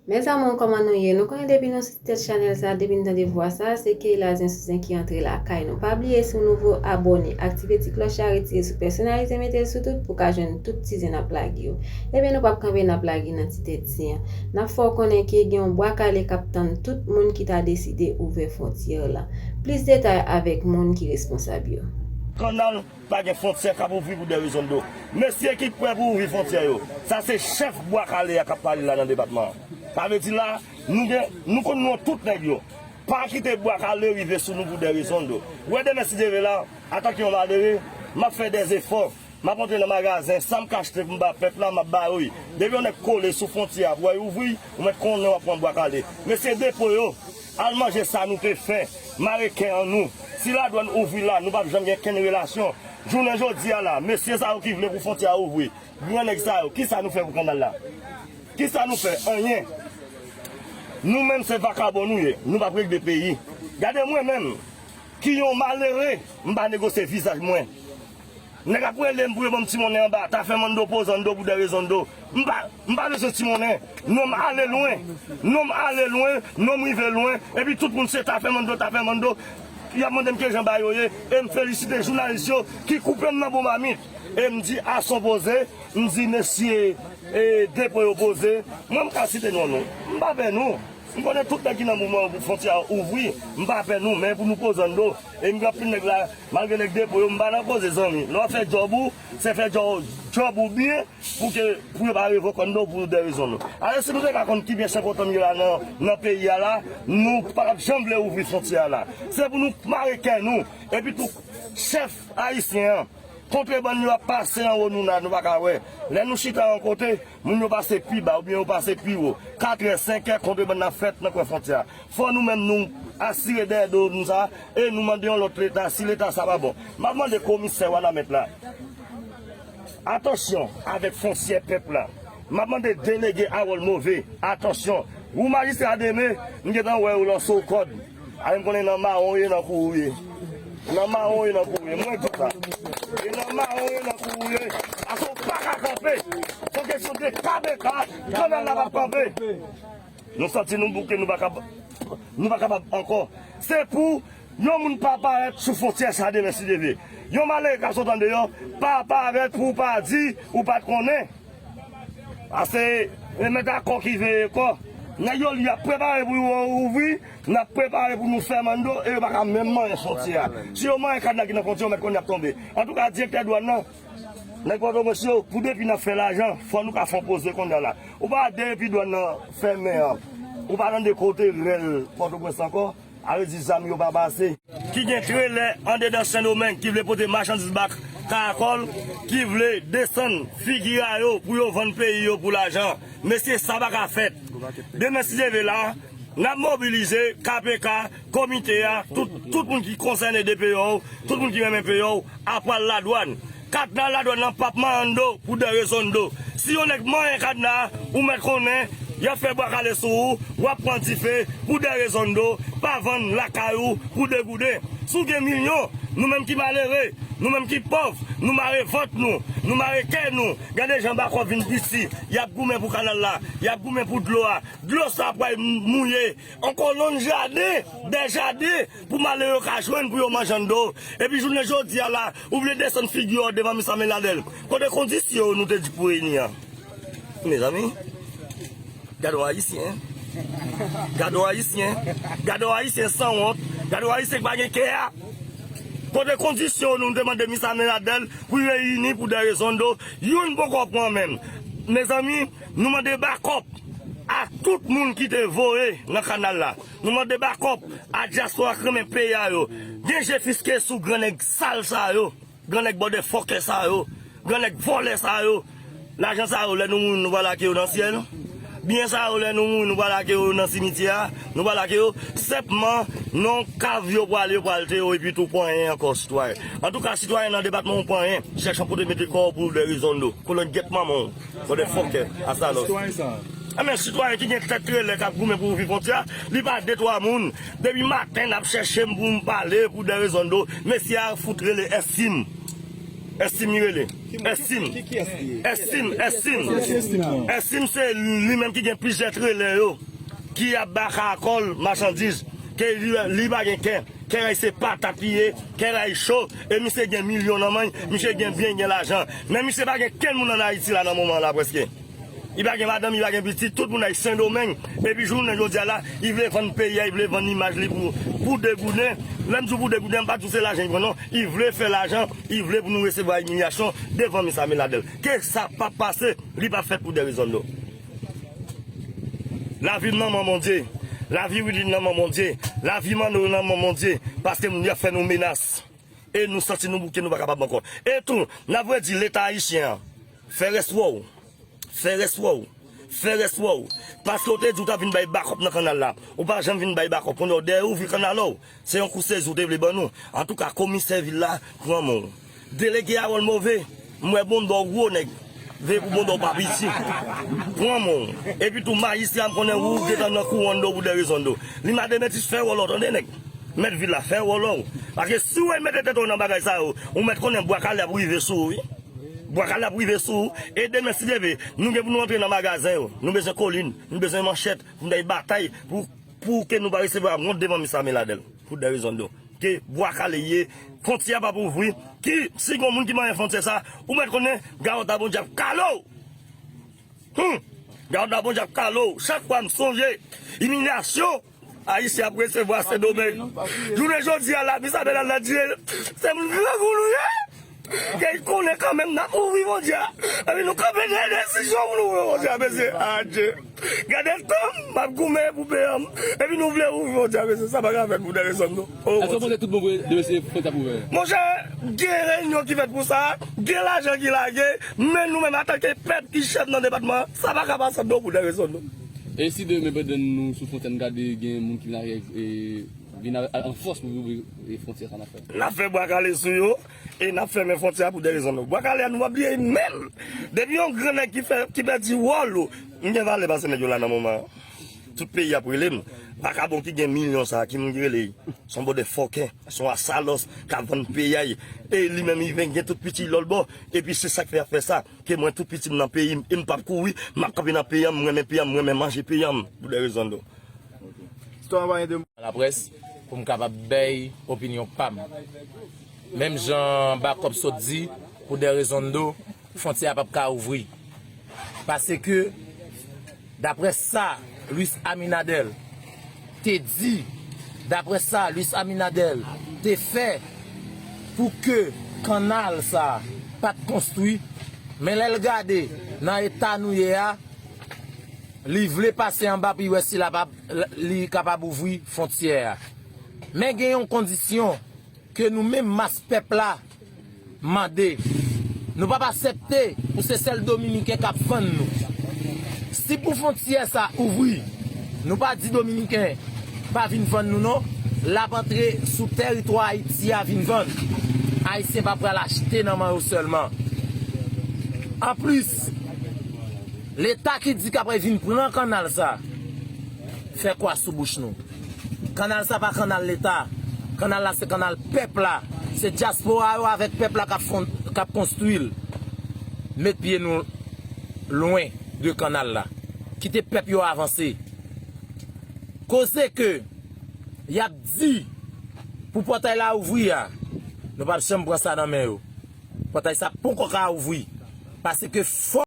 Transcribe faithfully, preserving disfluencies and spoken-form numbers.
Mes amours, kòman nou ye? Nou konnen depi nou sou tèt chanèl sa, depi n tande vwa sa, se Keyla Zen sou Zen ki antre lakay nou. Pa bliye, si w nouvo, abòne, aktive ti klòch la, retire sou pèsonalize, mete l sou tout pou w ka jwenn tout ti zen n ap lage yo. Ebyen, nou p ap kanpe, n ap lage nan ti tèt zen an. N ap fè w konnen ke gen yon bwa kale k ap tann tout moun ki ta deside ouvè fwontyè la. Plis detay avèk moun ki responsab yo. Kannal pa gen fwontyè k ap ouvri pou de rezon do. Mesye ki prè pou ouvri fwontyè yo, sa se chèf bwa kale a k ap pale la nan depatman an. Sa vle di la, nou gen, nou konn non tout nèg yo. Pa kite bwa kale rive sou nou pou de rezon do. Ou wè demen si Dye vle la, antanke yon malere, m ap fè de zefò. M ap antre nan magazen, sa m ka achte pou m ba pèp la, m ap ba yo. Depi yon nèg kole sou fwontyè a pou wè ouvri, ou mèt konnen w ap pran bwa kale. Mesye depo yo, al manje sa nou te fè, mare kè an nou. Si ladwàn ouvri la, nou p ap janm gen kenn relasyon. Jounen jodi a la, mesye sa yo ki vle pou fwontyè a ouvri, gran nèg sa yo, kisa nou fè pou kannal la? Kisa nou fè? Anyen. Nou menm se vakabon nou ye, nou p ap regle peyi. Gade mwen menm, ki yon malere, m pa negosye vizaj mwen. Nèg ap rele m pou yo ban m ti monnen anba, ta fè mann do, pozann do pou de rezon do. M pa, m pa bezwen ti monnen. Non m ale lwen. Non m ale lwen, non m rive lwen. Epi tout moun se ta fè mann do, ta fè mann do. Y ap mande m ke jan bagay yo ye. E m felisite jounalis yo ki koupe m nan bon mamit. E m di ason poze, m di mesye e depo yo poze. Mwen m ka site non nou. M pa pè nou. M konnen tout nèg ki nan mouvman yo pou fwontyè a ouvri. M pa pè nou, men pou nou pozann do. E m gen anpil nèg la, malgre nèg depo yo, m pa nan koze zanmi. Lè w ap fè djòb ou, se fè djò- djòb ou byen pou ke, pou yo pa revoke w anndan w pou de rezon nou. Alò si nou te ka konn kibyen chèf otan m ye la nan, nan peyi a la, nou pa t ap janm vle ouvri fwontyè a la. Se pou nou mare kè nou, epi tou chèf ayisyen an, kontrebann yo ap pase anwo nou la, nou pa ka wè. Lè nou chita yon kote, moun yo pase pi ba oubyen yo pase pi wo. Katrè, senkè, kontrebann nan fèt nan kwen fwontyè a. Fò nou menm nou asire dèyè do nou sa, e nou mande yon lòt leta, si leta sa pa bon. M ap mande komisè Wanament la, atansyon avèk fwontyè pèp la. M ap mande delege Harold Mauvais, atansyon. Ou majistra demen, m gentan wè ou lanse w kòd. Ale m konnen nan mawon w ye, nan kou w ye. Nan mawon w ye, nan kou w ye. Mwen di w sa. E nan mawon w ye, nan kou w ye. Paske w pa ka kanpe. Se kesyon de K P K, kannal la p ap kanpe. Nou santi nou bouke, nou pa kab-, nou pa kapab ankò. Se pou yon moun pa parèt sou fwontyè sa demen si Dye vle. Yon malere k ap sot andeyò, pa parèt pou w pa di ou pa t konnen. Ase, e mèt a kò ki veye kò. Nèg yo li ap prepare pou yo ouvri, n ap prepare pou nou fè mann do, e yo pa ka menm manyen fwontyè a. Si yo manyen kad la ki nan fwontyè, yo mèt konnen y ap tonbe. Antouka, direktè dwàn nan, nèg Pòtoprens yo, pou depi n ap fè lajan, fò nou ka fè yon poze kounye a la. Ou pa depi dwàn nan fèmen an, ou pa tande kote rèl Pòtoprens ankò, a vle di zam yo pa pase. Ki gen trelè andedan Sendomeng ki vle pote machandiz bak Karakòl, ki vle desann figi a yo pou yo vann peyi yo pou lajan. Mesye, sa pa ka fèt. Demen, si Dye vle la, n ap mobilize K P K, komite a, tout, tout moun ki konsène de peyi w, tout moun ki renmen peyi w, apral ladwàn. Kadna ladwàn nan p ap manyen do pou de rezon do. Si yon nèg manyen kadna a, ou mèt konnen, y ap fè bwa kale sou ou, w ap pran dife pou de rezon do, pa vann lakay ou pou de gouden. Si w gen milyon, nou menm ki malere, nou menm ki pòv, nou mare vant nou, nou mare kè nou. Gade jan Bakòp vin piti, y ap goumen pou kanal la, y ap goumen pou dlo a. Dlo sa pral mouye yon kolonn jaden, de jaden, pou malere yo ka jwenn pou yo manje anndan. Epi jounen jodi a la, ou vle desann figi w devan Miss Amel Adel. Kote kondisyon nou te di pou reyini an? Mezanmi, gade yon ayisyen. Gade yon ayisyen. Gade yon ayisyen sanwont. Gade yon ayisyen ki pa gen kè a. Kote kondisyon nou te mande Miss Amel Adel pou reyini pou de rezon do? Youn poko pran menm. Mezanmi, nou mande bakòp a tout moun ki te voye nan kanal la. Nou mande bakòp a dyaspora k renmen peyi a yo. Gen je fiske sou gran nèg sal sa yo, gran nèg bòdè fòkè sa yo, gran nèg vòlè sa yo. Lajan sa yo, lè nou mouri, nou va lage yo nan syèl. Byen sa yo, lè nou mouri, nou va lage yo nan simityè a, nou va lage yo. Senpman, nan kav yo pral, yo pral te yo, epi tou pran anyen ankò, sitwayen. Antouka, sitwayen nan depatman ou pran anyen, chèche yon kote mete kò w pou de rezon do. Kolonn gyèt manman w. Motherfucker, asalòs. Sitwayen sa. Enben, sitwayen ki gen tèt trelè k ap goumen pou ouvri fwontyè a, li pa de twa moun. Depi maten, n ap chèche m pou m pale pou de rezon do. Mesye a fout rele Estim. Estim li rele. Estim. Estim, Estim. Estim se li menm ki gen plizyè trelè yo ki ap ba karakòl machandiz. Ke li, li pa gen kè. Kè ray se patat li ye. Kè ray cho. E misye gen milyon nan men l. Misye gen byen, gen lajan. Men misye pa gen kenn moun ann Ayiti la nan moman la prèske. Li pa gen madanm, li pa gen pitit, tout moun ay Sendomeng. Epi jounen jodi a la, li vle vann peyi a, li vle vann imaj li pou, pou de gouden. Lè m di w pou de gouden, m pa di w se lajan li pran non. Li vle fè lajan, li vle pou nou resevwa imilyasyon devan Miss Amy Nadel. Ke sa p ap pase, li p ap fèt pou de rezon do. Lavi m nan men Bondye. Lavi Willy nan men Bondye. Lavi Manno nan men Bondye. Paske moun yo ap fè nou menas. E nou santi nou bouke, nou pa kapab ankò. E tou, n ap redi Leta ayisyen an, fè respè w. Fè respè w. Fè respè w. Paske w te di w t ap vin bay bakòp nan kannal la. Ou pa janm vin bay bakòp. Kounye a w dèyè ouvri kannal ou. Se yon kou sezi w te vle ban nou. Antouka, komisè vil la, pran men w. Delege Harold Move, m wè bonda w gwo nèg. Veye pou bonda w pa piti. Pran men w. Epi tou, majistra, m konnen ou gentan nan kouwòn do pou de rezon do. Li mande metis fè wòl ou, tande nèg. Mèt vil la, fè wòl ou. Paske si w mete tèt ou nan bagay sa yo, ou mèt konnen bwa kale ap rive sou ou, wi. Bwa kale ap rive sou ou. E demen, si Dye vle, nou gen pou nou antre nan magazen yo. Nou bezwen kolin, nou bezwen manchèt, pou nou bay batay, pou, pou ke nou pa resevwa wont devan Miss Amy Nadel. Pou de rezon do. Ke bwa kale ye, fwontyè a p ap ouvri, ki, si gon moun ki manyen fwontyè sa, ou mèt konnen, gawòt a Bondye ap kale w. Hmm. Gawòt a Bondye ap kale w. Chak fwa m sonje imilyasyon Ayisyen ap resevwa Sendomeng. Jounen jodi a la, Miss Amy Nadel di, se moun grangou nou ye. Ke l konnen kanmenm n ap ouvri fwontyè a. Epi nou kanpe dèyè desizyon pou nou ouvri fwontyè a, mesye. Adye. Gade tan m ap goumen pou peyi m. Epi nou vle ouvri fwontyè a, mesye. Sa pa ka fèt pou de rezon do. Oh, Èske w panse tout bon vre demen se fwontyè ap ouvè? Monchè, gen reyinyon ki fèt pou sa, gen lajan ki lage, men nou menm antanke pèp ki chèf nan depatman an, sa pa ka pase do pou de rezon do. E si demen pandan nou sou fwontyè a, n gade gen moun ki vin avèk, e, vin a, a, an fòs pou ouvri, e, fwontyè sa n ap fè? N ap fè bwa kale sou yo e n ap fèmen fwontyè a pou de rezon do. Bwa kale a nou pa bliye menm. Depi yon gran nèg ki fè, ki pèdi wòl ou, m gen valè pase nèg yo la nan moman an. Tout peyi ap rele m. Vakabon ki gen milyon sa, ki moun ki rele l? Se yon bòdè fòkè, se yon asalòs k ap vann peyi a. E li menm li vin gen tout piti lòlbò. Epi se sa k fè y ap fè sa. Ke mwen tout piti m nan peyi m, e m p ap kouri, m ap kanpe nan peyi an, m renmen peyi an, m renmen manje peyi an, pou de rezon do. Laprès, pou m kapab bay opinyon pa m. Menm jan Bakòp sot di, pou de rezon do, fwontyè a p ap ka ouvri. Paske, daprè sa Luis Aminadel te di, daprè sa Luis Aminadel te fè pou ke kannal sa a pa t konstwi, men lè l gade nan eta nou ye a, li vle pase anba pou l wè si l ap, li kapab ouvri fwontyè a. Men gen yon kondisyon ke nou menm mas pèp la mande. Nou p ap aksepte pou se sèl Dominiken k ap vann nou. Si pou fwontyè sa ouvri, nou pa di Dominiken pa vin vann nou non, l ap antre sou tèritwa Ayiti a vin vann. Ayisyen pa pral achte nan men yo sèlman. Anplis, Leta ki di k ap vin pran kannal sa, fè kwa sou bouch nou. Kannal sa pa kannal Leta. Kannal la se kannal pèp la. Se dyaspora yo avèk pèp la k ap fon-, k ap konstwi l. Met pye nou lwen de kannal la. Kite pèp yo avanse. Koze ke y ap di pou pòtay la ouvri a, nou p ap janm pran sa nan men yo. Pòtay sa poko ka ouvri. Paske fò